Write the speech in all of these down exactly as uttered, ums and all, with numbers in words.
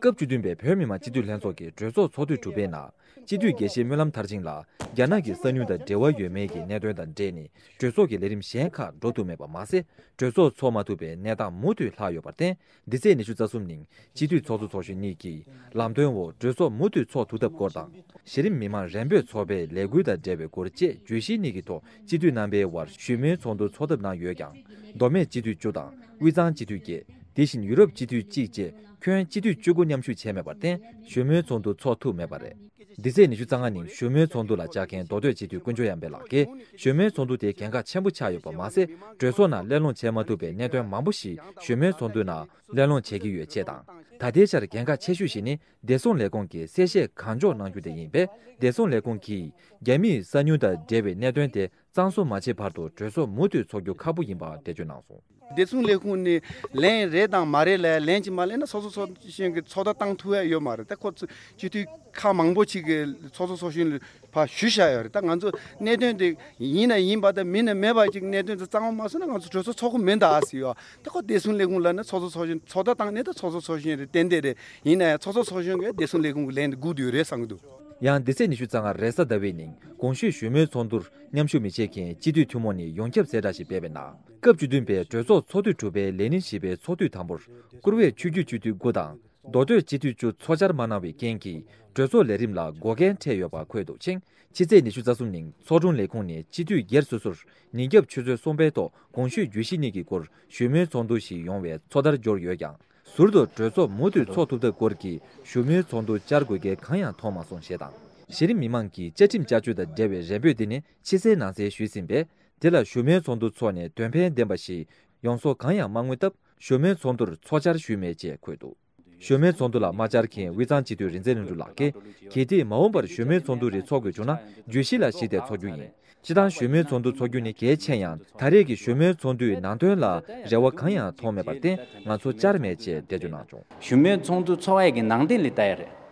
སྐབས་བཅུ་བདུན་པའི་བོད་མི་མང་སྤྱི་འཐུས་ལྷན་ཚོགས་ཀྱི་གྲོས་ཚོགས་ཚོགས་དུས་དྲུག་པའི་ནང་སྤྱི་འཐུས་དགེ་བཤེས་སྨོན་ལམ་མཐར་ཕྱིན་ལགས་རྒྱ་ནག་གི་གསང་ཉུལ་དང་འབྲེལ་བ་ཡོད་མེད་ཀྱི་གནད་དོན་དང་འབྲེལ་ནས་གྲོས་ཚོགས་ཀྱི་ལས་རིམ་གཞན་ཁག་འགྲོ་ཐུབ་མེད་པ་མ་ཟད། གྲོས་ཚོགས་འཚོགས་མ་ཐུབ་པའི་གནས་སྟངས་མུ་མཐུད་ལྷག་ཡོད་པར་བརྟེན། འདི་ཚེས་ཉི་ཤུ་རྩ་གསུམ་ཉིན་སྤྱི་འཐུས་ཚོགས་གཙོ་ཚོགས་གཞོན་གཉིས་ཀྱིས་ལམ་སྟོན་འོག་གྲོས་ཚོགས་མུ་མཐུད་འཚོགས་ཐུབ་ཐབས་སྐོར་དང་། གཞི་རིམ་མི་མང་རན་པོས་ཚོགས་པའི་ལས་འགུལ་དང་འབྲེལ་བའི་སྐོར་བཅས་བརྗོད་གཞི་གཉིས་ཀྱི་ཐོག་སྤྱི་འཐུས་རྣམ་པའི་དབར་ཞུ་མོལ་ཚོགས་འདུ་འཚོགས་ཐབས་གནང་ཡོད་ཀྱང་། མདོ་སྨད་སྤྱི་འཐུས་བཅུ་དང་དབུས་གཙང་སྤྱི་འཐུས་བརྒྱད། དེ་བཞིན་ཡུ་རོབ་སྤྱི་འཐུས་གཅིག་བཅས་ཁྱོན་སྤྱི་འཐུས་བཅུ་དགུ་མཉམ་ཞུགས་བྱས་མེད་པར་བརྟེན། ཞུ་མོལ་ཚོགས་འདུ་འཚོགས་ཐུབ་མེད་པ་རེད། འདི་ཚེས་ཉི་ཤུ་རྩ་ལྔ་ཉིན་ཞུ་མོལ་ཚོགས་འདུ་ལ་བཅར་མཁན་མདོ་སྟོད་སྤྱི་འཐུས་དཀོན་མཆོག་གཡང་འཕེལ་ལགས་ཀྱིས། ཞུ་མོལ་ཚོགས་འདུ་དེ་གལ་འགངས་ཆེན་པོ་ཆགས་ཡོད་པ་མ་ཟད། གྲོས་ཚོགས་ནང་གླེང་སློང་བྱེད་མ་ཐུབ་པའི་གནད་དོན་མང་པོ་ཞིག་ཞུ་མོལ་ཚོགས་འདུའི་ནང་གླེང་སློང་བྱེད་ཀྱི་ཡོད་ཅེས་དང་། ད་ལྟའི་ཆར་གལ་འགངས་ཆེ་ཤོས་ཤིག་ནི། བདེ་སྲུང་ལས་ཁུངས་ཀྱིས་གསལ་བཤད་གང་མགྱོགས་གནང་རྒྱུ་དེ་ཡིན་པས། བདེ་སྲུང་ལས་ཁུངས་ཀྱིས་རྒྱ་མིས་གསང་ཉུལ་དང་འབྲེལ་བའི་གནད་དོན་དེ་གཙང་བཟོ་མ་བྱས་བར་དུ་གྲོས་ཚོགས་མུ་མཐུད་འཚོགས་རྒྱུ་ཁག་པོ་ཡིན་པ་འགྲེལ་བརྗོད་གནང་སོང་། བདེ་སྲུང་ལས་ཁུངས་ནས་ལན་རེད་དང་མ་རེད་ལ་ལན་གཅིག་མ་ལེན་ན་ཚོགས་གཙོ་ཚོགས་གཞོན་གྱི་ཚོགས་བརྡ་བཏང་ཐུབ་ཡ་ཡོད་མ་རེད། ད་ཁོ་ཚོ་སྤྱི་འཐུས་ཁག་མང་པོ་ཅིག་གིས་ཚོགས་གཙོ་ཚོགས་གཞོན་ལ་ཕར་ཞུ་བཞག་ཡོད་རེད། ད་ང་ཚོ་གནད་དོན་དེ་ཡིན་ན་ཡིན་པ་དང་མིན་ན་མེད་པ་ཅིག་གནད་དོན་དེ་གཙང་མ་མ་བཟོས་ན་ང་ཚོ་གྲོས་ཚོགས་ཚོགས་ཀྱི་མིན་ད་ཟེར་ཡོད། ད་ཁོ་བདེ་སྲུང་ལས་ཁུངས་ལ་ནི་ཚོགས་གཙོ་ཚོགས་གཞོན་ཚོགས་བརྡ་བཏང་ནས་ད་ཚོགས་གཙོ་ཚོགས་གཞོན་རེད་ཏན་ཏན་རེད། ཡིན་ན་ཡང་ཚོགས་གཙོ་ཚོགས་གཞོན་གྱིས་བདེ་སྲུང་ལས་ཁུངས་ཀྱི་ལན་དེ་སྒུག་བསྡད་ཡོད་རེད་བསམ་གྱི་འདུག། ཡང་འདི་ཚེས་ཉི་ཤུ་རྩ་ལྔ་རེས་གཟའ་ཟླ་བའི་ཉིན་གོང་ཞུས་ཞུ་མོལ་ཚོགས་འདུར་མཉམ་ཞུགས་མི་བྱེད་མཁན་སྤྱི་འཐུས་ཐུན་མོང་ནས་ཡོངས་ཁྱབ་གསལ་བསྒྲགས་ཤིག་སྤེལ་བའི་ནང་། སྐབས་བཅུ་བདུན་པའི་གྲོས་ཚོགས་ཚོགས་དུས་དྲུག་པའི་ལས་ཉིན་བཞི་པའི་ཚོགས་དུས་དང་པོར་བཀུར་འོས་ཆོས་བརྒྱུད་སྤྱི་འཐུས་དགུ་དང་། མདོ་སྟོད་སྤྱི་འཐུས་བཅུ་ཚོགས་བཅར་མ་གནང་བའི་རྐྱེན་གྱིས་གྲོས་ཚོགས་ལས་རིམ་ལ་འགོག་རྐྱེན་འཕྲད་ཡོད་པ་འཁོད་འདུག་ཅིང་། ཕྱི་ཚེས་ཉི་ཤུ་རྩ་གསུམ་ཉིན་ཚོགས་དྲུང་ལས་ཁུངས་ནས་སྤྱི་འཐུས་སྒེར་སོ་སོར་ཉིན་རྒྱབ་ཆུ་ཚོད་གསུམ་པའི་ཐོག་གོང་ཞུས་བརྗོད་གཞི་གཉིས་ཀྱི་སྐོར་ཞུ་མོལ་ཚོགས་འདུ་ཞིག་ཡོང་བའི་ཚོད་ལྟར་འབྱོར་ཡོད་ཀྱང་། ཟུར་དུ་གྲོས་ཚོགས་མུ་མཐུད་འཚོགས་ཐུབ་ཐབས་སྐོར་གྱི་ཞུ་མོལ་ཚོགས་འདུ་བཅར་དགོས་གལ་གང་ཡང་མཐོང་མ་སོང་ཞེས་དང་། གཞི་རིམ་མི་མང་གི་བཅའ་ཁྲིམས་བསྐྱར་བཅོས་དང་འབྲེལ་བའི་རེ་འབོད་འདི་ནི་ཕྱི་གསལ་ནང་གསལ་ཞུས་ཟིན་པས། དེ་ལ་ཞུ་མོལ་ཚོགས་འདུ་འཚོགས་ནས་དོན་ཕན་ལྡན་པ་ཞིག་ཡོང་སོགས་གང་ཡང་མ་མངོན་སྟབས། ཞུ་མོལ་ཚོགས་འདུར་ཚོགས་བཅར་ཞུས་མེད་ཅེས་འཁོད་འདུག། ཞུ་མོལ་ཚོགས་འདུ་ལ་མ་བཅར་མཁན་དབུས་གཙང་སྤྱི་འཐུས་རིག་འཛིན་ལྷུན་གྲུབ་ལགས་ཀྱིས། གལ་ཏེ་མ་འོངས་པར་ཞུ་མོལ་ཚོགས་འདུ་རེ་འཚོགས་དགོས་བྱུང་ན་བརྗོད་གཞི་ལ་གཞིགས་ཏེ་འཚོགས་རྒྱུ་ཡིན། སྤྱིར་བཏང་ཞུ་མོལ་ཚོགས་འདུ་འཚོགས་རྒྱུ་ནི་གལ་ཆེ་ཡང་། ད་རེས་ཀྱི་ཞུ་མོལ་ཚོགས་འདུའི་ནང་དོན་ལ་རེ་བ་གང་ཡང་མཐོང་མེད་པར་བརྟེན། ང་ཚོ་བཅར་མེད་ཅེས་འགྲེལ་བརྗོད་གནང་བྱུང་། ཞུ་མོལ་ཚོགས་འདུ་འཚོགས་ཡས་ཀྱི་ནང་དོན་ལ་ལྟ་ཡ་རེད།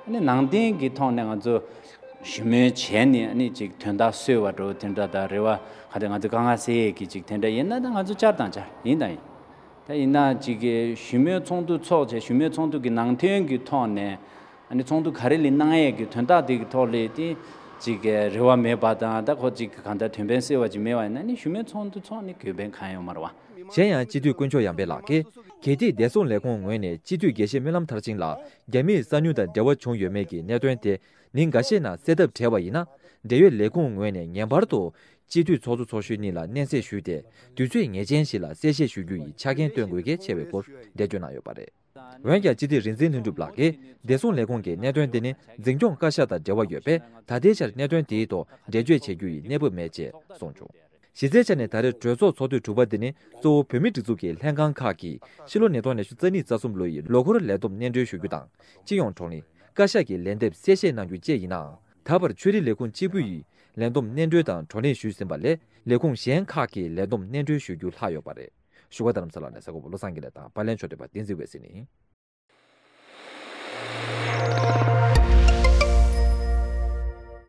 ཨ་ནི་ནང་དོན་གྱི་ཐོག་ནས་ང་ཚོ་ཞུ་མོལ་བྱས་ནས་ཨ་ནི་ཅིག་དོན་དག་སེལ་བ་འདྲ་བོ་དེ་འདྲ་དང་རེ་བ་ག་དེ་ང་ཚོ་དཀའ་ངལ་སེལ་ཡས་ཀྱི་ཅིག་དེ་འདྲ་ཡིན་ན་ད་ང་ཚོ་བཅར་དང་བཅར་ཡིན་དང་ཡིན། ད་ཡིན་ན་ཅིག་གི་ཞུ་མོལ་ཚོགས་འདུ་འཚོགས་བྱས་ཞུ་མོལ་ཚོགས་འདུ་གི་ནང་དོན་གྱི་ཐོག་ནས་ཨ་ནི་ཚོགས་འདུ་ག་རེ་ལ་གནང་ཡས་ཀྱི་དོན་དག་དེ་གི་ཐོག་ལ་དེ་ཅིག་གི་རེ་བ་མེད་པ་དང་ད་ཁོ་ཅིག་གི་གང་ལྟར་དོན་ཕན་སེལ་བ་ཅིག་མེད་པ་ཡིན་ན་ནི་ཞུ་མོལ་ཚོགས་འདུ་འཚོགས་ནི་དགོས་ཕན་གང་ཡང་ཡོད་མ་རེད་བ། གཞན་ཡང་སྤྱི་འཐུས་དཀོན་མཆོག་གཡང་འཕེལ་ལགས་ཀྱིས། གལ་ཏེ་བདེ་སྲུང་ལས་ཁུངས་ངོས་ནས་སྤྱི་འཐུས་དགེ་བཤེས་སྨོན་ལམ་མཐར་ཕྱིན་ལགས་རྒྱ་མིས་གསང་ཉུལ་དང་འབྲེལ་བ་བྱུང་ཡོད་མེད་ཀྱི་གནད་དོན་དེ་ཉིན་འགའ་ཤས་ནང་སེལ་ཐབས་བྲལ་བ་ཡིན་ན། འབྲེལ་ཡོད་ལས་ཁུངས་ངོས་ནས་ངེས་པར་དུ་སྤྱི་འཐུས་ཚོགས་གཙོ་ཚོགས་གཞོན་གཉིས་ལ་སྙན་སེང་ཞུས་ཏེ། དུས་ཚོད་ངེས་ཅན་ཞིག་ལ་གསལ་བཤད་ཞུ་རྒྱུ་ཡི་ཆ་རྐྱེན་བཏོན་དགོས་གལ་ཆེ་བའི་སྐོར་འགྲེལ་བརྗོད་གནང་ཡོད་པ་རེད། འོན་ཀྱང་སྤྱི་འཐུས་རིག་འཛིན་ལྷུན་གྲུབ་ལགས་ཀྱིས། བདེ་སྲུང་ལས་ཁུངས་ཀྱི་གནད་དོན་འདི་ནི་འཛིན་སྐྱོང་བཀའ་ཤག་དང་འབྲེལ་བ་ཡོད་པས། ད་ལྟའི་ཆར་གནད་དོན་དེའི་ཐོག་འགྲེལ་བརྗོད་བྱེད་རྒྱུ་ཡི་གནས་བབ་མེད་ཅེས་གསུངས་བྱུང་། གཞི་རྩའི་ཆ་ནས་ད་རེས་གྲོས་ཚོགས་ཚོགས་དུས་དྲུག་པ་འདི་ནི་གཙོ་བོ་བོད་མིའི་སྒྲིག་འཛུགས་ཀྱི་ལྷན་ཁང་ཁག་གིས་ཕྱི་ལོ་ཉིས་སྟོང་ཉི་ཤུ་རྩ་གཉིས་རྩ་གསུམ་ལོ་ཡི་ལོ་འཁོར་ལས་བསྡོམས་སྙན་སྒྲོན་ཞུ་རྒྱུ་དང་། སྤྱི་ཡོངས་བགྲོ་གླེང་། བཀའ་ཤག་གི་ལན་འདེབས་གསལ་བཤད་གནང་རྒྱུ་བཅས་ཡིན་ནའང་། ད་བར་ཆོས་རིག་ལས་ཁུངས་གཅིག་པུ་ཡིས་ལས་བསྡོམས་སྙན་སྒྲོན་དང་བགྲོ་གླེང་ཞུས་ཟིན་པ་ལས། ལས་ཁུངས་གཞན་ཁག་གིས་ལས་བསྡོམས་སྙན་སྒྲོན་ཞུ་རྒྱུ་ལྷག་ཡོད་པ་རེད། བཞུགས་སྒར་རྡ་རམ་ས་ལ་ནས་གསར་འགོད་པ་བློ་བཟང་དགེ་ལེགས་དང་པར་ལེན་ཕྱོགས་སྒྲིག་པ་བསྟན་འཛིན་འོད་ཟེར་ཡིན།